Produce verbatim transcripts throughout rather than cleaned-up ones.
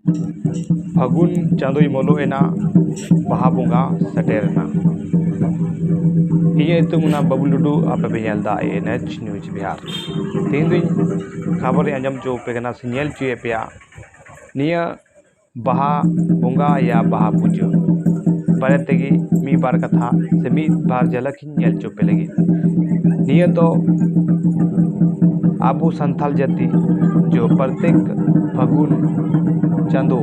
ᱯᱷᱟᱹᱜᱩᱱ ᱪᱟᱸᱫᱳᱭ ᱢᱚᱞᱚᱜ ᱮᱱᱟ, ᱵᱟᱦᱟ ᱵᱚᱸᱜᱟ ᱥᱮᱴᱮᱨ ᱮᱱᱟ᱾ ᱤᱧᱟᱹᱜ ᱧᱩᱛᱩᱢ ᱚᱱᱟ ᱵᱟᱹᱵᱩᱞ ᱴᱩᱰᱩ, ᱟᱯᱮ ᱯᱮ ᱧᱮᱞ ᱮᱫᱟ ᱮ ᱮᱱ ᱮᱭᱤᱪ ᱱᱤᱭᱩᱡᱽ ᱵᱤᱦᱟᱨ᱾ ᱛᱮᱦᱮᱧ ᱫᱚᱧ ᱠᱷᱚᱵᱚᱨᱤᱧ ᱟᱸᱡᱚᱢ ᱦᱚᱪᱚ ᱟᱯᱮ ᱠᱟᱱᱟ ᱥᱮ ᱧᱮᱞ ᱦᱚᱪᱚᱭᱮᱫ ᱯᱮᱭᱟ ᱱᱤᱭᱟᱹ ᱵᱟᱦᱟ ᱵᱚᱸᱜᱟ ᱭᱟ ᱵᱟᱦᱟ ᱯᱩᱡᱟᱹ ᱵᱟᱨᱮ ᱛᱮᱜᱮ ᱢᱤᱫ ᱵᱟᱨ ᱠᱟᱛᱷᱟ ᱥᱮ ᱢᱤᱫ ᱵᱟᱨ ᱡᱷᱟᱞᱟᱠ ᱤᱧ ᱧᱮᱞ ᱦᱚᱪᱚ ᱯᱮ ᱞᱟᱹᱜᱤᱫ᱾ ᱱᱤᱭᱟᱹ ᱫᱚ ᱟᱵᱚ ᱥᱟᱱᱛᱟᱲ ᱡᱟᱹᱛᱤ ᱡᱚ ᱯᱨᱚᱛᱮᱠ ᱯᱷᱟᱹᱜᱩᱱ ᱪᱟᱸᱫᱳ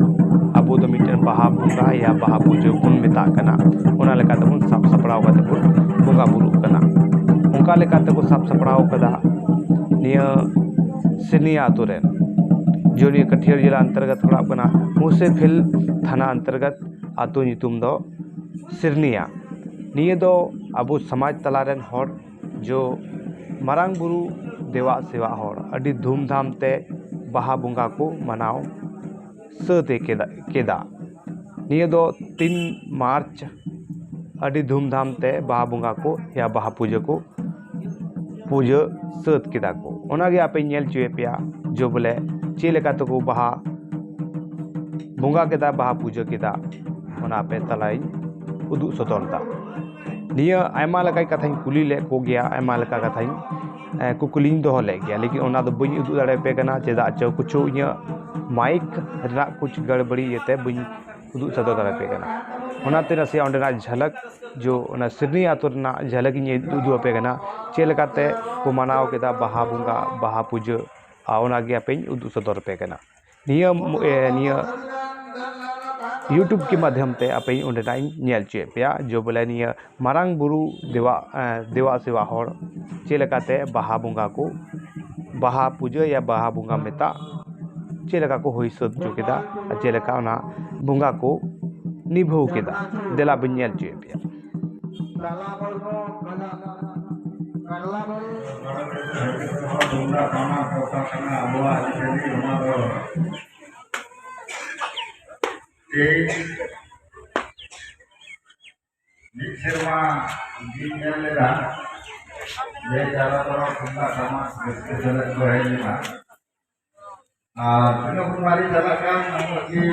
ᱟᱵᱚ ᱫᱚ ᱢᱤᱫᱴᱮᱱ ᱵᱟᱦᱟ ᱵᱚᱸᱜᱟ ᱭᱟ ᱵᱟᱦᱟ ᱯᱩᱡᱟᱹ ᱵᱚᱱ ᱢᱮᱛᱟᱜ ᱠᱟᱱᱟ᱾ ᱚᱱᱟ ᱞᱮᱠᱟ ᱛᱮᱵᱚᱱ ᱥᱟᱵ ᱥᱟᱯᱲᱟᱣ ᱠᱟᱛᱮ ᱵᱚᱱ ᱵᱚᱸᱜᱟ ᱵᱩᱨᱩᱜ ᱠᱟᱱᱟ᱾ ᱚᱱᱠᱟ ᱞᱮᱠᱟ ᱛᱮᱠᱚ ᱥᱟᱵ ᱥᱟᱯᱲᱟᱣ ᱠᱟᱫᱟ ᱱᱤᱭᱟᱹ ᱥᱤᱨᱱᱤᱭᱟ ᱟᱛᱳ ᱨᱮ᱾ ᱡᱚ ᱱᱤᱭᱟᱹ ᱠᱟᱴᱷᱤᱭᱟᱹᱲ ᱡᱮᱞᱟ ᱚᱱᱛᱚᱨᱜᱚᱛ ᱯᱟᱲᱟᱜ ᱠᱟᱱᱟ, ᱢᱩᱥᱤᱯᱷᱤᱞ ᱛᱷᱟᱱᱟ ᱚᱱᱛᱚᱨᱜᱚᱛ ᱟᱛᱳ ᱧᱩᱛᱩᱢ ᱫᱚ ᱥᱤᱨᱱᱤᱭᱟ᱾ ᱱᱤᱭᱟᱹ ᱫᱚ ᱟᱵᱚ ᱥᱚᱢᱟᱡᱽ ᱛᱟᱞᱟ ᱨᱮᱱ ᱦᱚᱲ ᱡᱚ ᱢᱟᱨᱟᱝ ᱵᱩᱨᱩ ᱫᱮᱵᱟᱜ ᱥᱮᱵᱟᱜ ᱦᱚᱲ ᱟᱹᱰᱤ ᱫᱷᱩᱢᱫᱷᱟᱢ ᱛᱮ ᱵᱟᱦᱟ ᱵᱚᱸᱜᱟ ᱠᱚ ᱢᱟᱱᱟᱣ ᱥᱟᱹᱛ ᱮ ᱠᱮᱫᱟ, ᱠᱮᱫᱟ᱾ ᱱᱤᱭᱟᱹ ᱫᱚ ᱛᱤᱱ ᱢᱟᱨᱪ ᱟᱹᱰᱤ ᱫᱷᱩᱢᱫᱷᱟᱢ ᱛᱮ ᱵᱟᱦᱟ ᱵᱚᱸᱜᱟ ᱠᱚ ᱭᱟ ᱵᱟᱦᱟ ᱯᱩᱡᱟᱹ ᱠᱚ ᱯᱩᱡᱟᱹ ᱥᱟᱹᱛ ᱠᱮᱫᱟ ᱠᱚ᱾ ᱚᱱᱟᱜᱮ ᱟᱯᱮᱧ ᱧᱮᱞ ᱦᱚᱪᱚᱭᱮᱫ ᱯᱮᱭᱟ ᱡᱚ ᱵᱚᱞᱮ ᱪᱮᱫ ᱞᱮᱠᱟ ᱛᱮᱠᱚ ᱵᱟᱦᱟ ᱵᱚᱸᱜᱟ ᱠᱮᱫᱟ, ᱵᱟᱦᱟ ᱯᱩᱡᱟᱹ ᱠᱮᱫᱟ, ᱚᱱᱟ ᱟᱯᱮ ᱛᱟᱞᱟᱧ ᱩᱫᱩᱜ ᱥᱚᱫᱚᱨ ᱮᱫᱟ᱾ ᱱᱤᱭᱟᱹ ᱟᱭᱢᱟ ᱞᱮᱠᱟ ᱠᱟᱛᱷᱟᱧ ᱠᱩᱞᱤ ᱞᱮᱫ ᱠᱚᱜᱮᱭᱟ, ᱟᱭᱢᱟ ᱞᱮᱠᱟ ᱠᱟᱛᱷᱟᱧ, ᱮ, ᱠᱩᱠᱞᱤᱧ ᱫᱚᱦᱚ ᱞᱮᱫ ᱜᱮᱭᱟ, ᱞᱮᱠᱤᱱ ᱚᱱᱟ ᱫᱚ ᱵᱟᱹᱧ ᱩᱫᱩᱜ ᱫᱟᱲᱮᱭᱟᱯᱮ ᱠᱟᱱᱟ᱾ ᱪᱮᱫᱟᱜ ᱪᱚ ᱠᱩᱪᱷᱩ ᱤᱧᱟᱹᱜ ᱢᱟᱭᱤᱠ ᱨᱮᱱᱟᱜ ᱠᱩᱪ ᱜᱟᱲᱵᱟᱲᱤ ᱤᱭᱟᱹᱛᱮ ᱵᱟᱹᱧ ᱩᱫᱩᱜ ᱥᱚᱫᱚᱨ ᱫᱟᱲᱮᱭᱟᱯᱮ ᱠᱟᱱᱟ᱾ ᱚᱱᱟᱛᱮ ᱱᱟᱥᱮᱭᱟᱜ ᱚᱸᱰᱮᱱᱟᱜ ᱡᱷᱟᱞᱟᱠ ᱡᱚ ᱚᱱᱟ ᱥᱤᱨᱱᱤ ᱟᱛᱳ ᱨᱮᱱᱟᱜ ᱡᱷᱟᱞᱟᱠ ᱤᱧ ᱩᱫᱩᱜ ᱟᱯᱮ ᱠᱟᱱᱟ, ᱪᱮᱫ ᱞᱮᱠᱟᱛᱮ ᱠᱚ ᱢᱟᱱᱟᱣ ᱠᱮᱫᱟ ᱵᱟᱦᱟ ᱵᱚᱸᱜᱟ, ᱵᱟᱦᱟ ᱯᱩᱡᱟᱹ, ᱟᱨ ᱚᱱᱟᱜᱮ ᱟᱯᱮᱧ ᱩᱫᱩᱜ ᱥᱚᱫᱚᱨ ᱟᱯᱮ ᱠᱟᱱᱟ᱾ ᱱᱤᱭᱟᱹ ᱢ-, ᱮ, ᱱᱤᱭᱟᱹ YouTube ᱠᱮ ᱢᱟᱫᱽᱫᱷᱚᱢ ᱛᱮ ᱟᱯᱮ ᱚᱸᱰᱮᱱᱟᱜ ᱤᱧ ᱧᱮᱞ ᱦᱚᱪᱚᱭᱮᱫ ᱯᱮᱭᱟ ᱡᱚ ᱵᱚᱞᱮ ᱱᱤᱭᱟᱹ ᱢᱟᱨᱟᱝ ᱵᱩᱨᱩ ᱫᱮᱵᱟ, ᱮ, ᱫᱮᱵᱟ ᱥᱮᱵᱟ ᱦᱚᱲ ᱪᱮᱫ ᱞᱮᱠᱟᱛᱮ ᱵᱟᱦᱟ ᱵᱚᱸᱜᱟ ᱠᱚ, ᱵᱟᱦᱟ ᱯᱩᱡᱟᱹ ᱭᱟ ᱵᱟᱦᱟ ᱵᱚᱸᱜᱟ ᱢᱮᱛᱟᱜ, ᱪᱮᱫ ᱞᱮᱠᱟ ᱠᱚ ᱦᱩᱭ ᱥᱟᱹᱛ ᱦᱚᱪᱚ ᱠᱮᱫᱟ ᱟᱨ ᱪᱮᱫ ᱞᱮᱠᱟ ᱚᱱᱟ ᱵᱚᱸᱜᱟ ᱠᱚ ᱱᱤᱵᱷᱟᱹᱣ ᱠᱮᱫᱟ᱾ ᱫᱮᱞᱟ ᱵᱚᱱ ᱧᱮᱞ ᱦᱚᱪᱚᱭᱮᱫ ᱯᱮᱭᱟ᱾ ᱛᱩᱢᱫᱟᱜ ᱴᱟᱢᱟᱠ ᱚᱠᱟ ᱠᱟᱱᱟ ᱟᱵᱚᱣᱟᱜ ᱟᱹᱨᱤᱪᱟᱹᱞᱤ, ᱚᱱᱟ ᱫᱚ ᱛᱮᱦᱮᱧ ᱢᱤᱫ ᱥᱮᱨᱢᱟ ᱜᱤᱧ ᱧᱮᱞ ᱞᱮᱫᱟ ᱡᱮ ᱪᱟᱨᱟ ᱛᱚᱨᱚᱯ ᱛᱩᱢᱫᱟᱜ ᱴᱟᱢᱟᱠ ᱨᱟᱹᱥᱠᱟᱹ ᱥᱮᱞᱮᱫ ᱠᱚ ᱦᱮᱡ ᱞᱮᱱᱟ᱾ ᱟᱨ ᱛᱤᱱᱟᱹᱜ ᱵᱚᱱ ᱢᱟᱨᱮ ᱪᱟᱞᱟᱜ ᱠᱟᱱ, ᱩᱱᱟᱹᱜ ᱜᱮ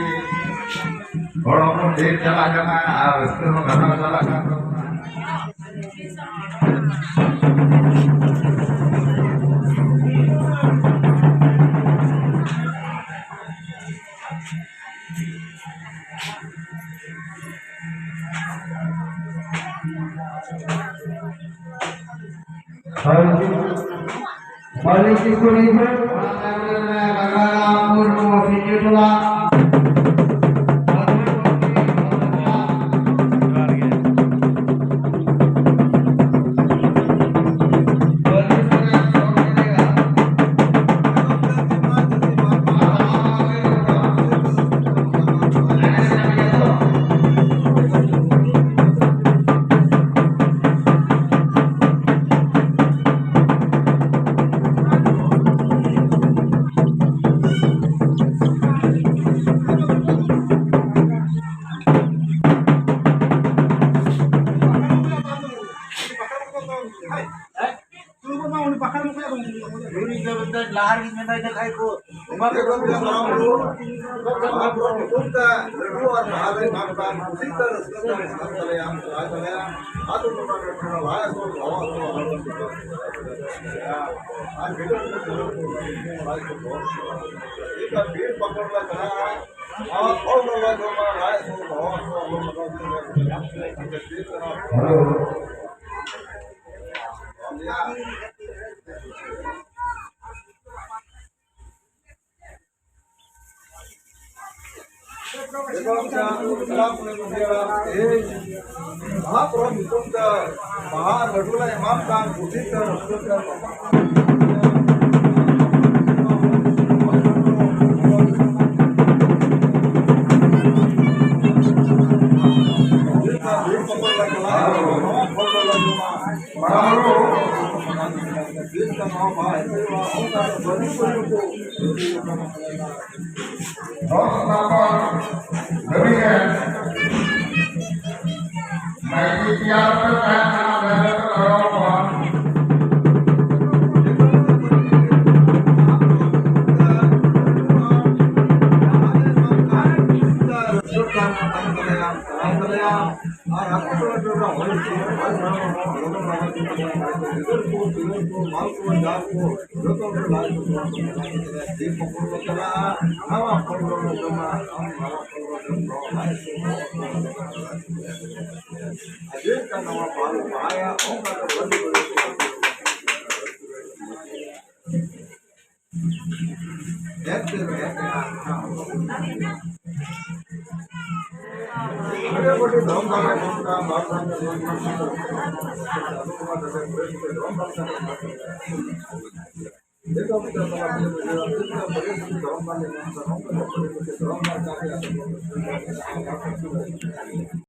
ᱦᱚᱲ ᱦᱚᱸᱵᱚᱱ ᱰᱷᱮᱨ ᱪᱟᱞᱟᱜ ᱠᱟᱱᱟ ᱟᱨ ᱨᱟᱹᱥᱠᱟᱹ ᱦᱚᱸ ᱜᱷᱟᱴᱟᱣ ᱪᱟᱞᱟᱜ ᱠᱟᱱ ᱛᱟᱵᱚᱱᱟ᱾ ᱦᱳᱭ᱾ ᱢᱟᱹᱞᱤᱠ ᱠᱤᱥᱠᱩ ᱞᱤᱝᱜᱚ, ᱚᱱᱟ ᱛᱟᱭᱚᱢ ᱨᱮ ᱢᱮᱱᱟᱭᱟ ᱜᱟᱝᱜᱟᱨᱟᱢ ᱢᱩᱨᱢᱩ, ᱥᱤᱧᱡᱩ ᱴᱚᱞᱟ᱾ ᱵᱟᱦᱟ ᱯᱚᱨᱚᱵᱽ ᱧᱩᱛᱩᱢ ᱛᱮ ᱵᱟᱦᱟ ᱟᱨ ᱞᱟᱹᱰᱩ ᱞᱮ ᱮᱢᱟᱢ ᱠᱟᱱ ᱠᱩᱥᱤ ᱛᱮ ᱨᱟᱹᱥᱠᱟᱹ ᱛᱮ ᱫᱚᱥ ᱱᱚᱢᱵᱚᱨ ᱫᱷᱟᱹᱵᱤᱡ ᱨᱮ ᱱᱟᱭᱠᱮ ᱛᱮᱭᱟᱨ ᱠᱟᱛᱮ ᱛᱟᱦᱮᱱ ᱠᱟᱱᱟ, ᱚᱸᱰᱮ ᱫᱚ ᱫᱷᱚᱨᱚᱢ ᱠᱚ᱾ ᱟᱨ ᱟᱠᱚ ᱴᱚᱞᱟ ᱴᱚᱞᱟ ᱦᱚᱲ ᱠᱚ, ᱦᱚᱲ ᱢᱟᱲᱟᱝ ᱦᱚᱸ ᱞᱚᱜᱚᱱ ᱞᱟᱦᱟ ᱠᱚ ᱪᱟᱞᱟᱜᱼᱟ᱾ ᱜᱤᱫᱟᱹᱨ ᱠᱚ, ᱯᱤᱫᱟᱹᱨ ᱠᱚ, ᱢᱟᱞ ᱠᱚ, ᱡᱟᱞ ᱠᱚ, ᱡᱚᱛᱚ ᱦᱚᱲ ᱞᱟᱡ ᱠᱚ ᱛᱚᱞᱟ ᱠᱚ ᱪᱟᱞᱟᱜᱼᱟ᱾ ᱡᱤᱞ ᱯᱚᱠᱚᱲ ᱠᱚ ᱪᱟᱞᱟᱜᱼᱟ᱾ ᱱᱟᱣᱟ ᱯᱷᱚᱞ ᱰᱚᱞ ᱠᱚ ᱡᱚᱢᱟ᱾ ᱟᱢ ᱱᱟᱣᱟ ᱯᱷᱚᱞ ᱰᱚᱞ ᱡᱚᱢ ᱨᱮᱦᱚᱸ ᱞᱟᱡ ᱠᱚ ᱛᱚᱞᱟ ᱠᱚ ᱪᱟᱞᱟᱜᱼᱟ᱾ ᱟᱨ ᱡᱮᱞᱮᱠᱟ ᱱᱟᱣᱟ ᱵᱟᱦᱟ ᱞᱮ ᱵᱟᱦᱟᱭᱟ, ᱚᱱᱠᱟ ᱜᱮ ᱵᱷᱟᱹᱜᱤ ᱵᱷᱟᱹᱜᱤ ᱠᱚ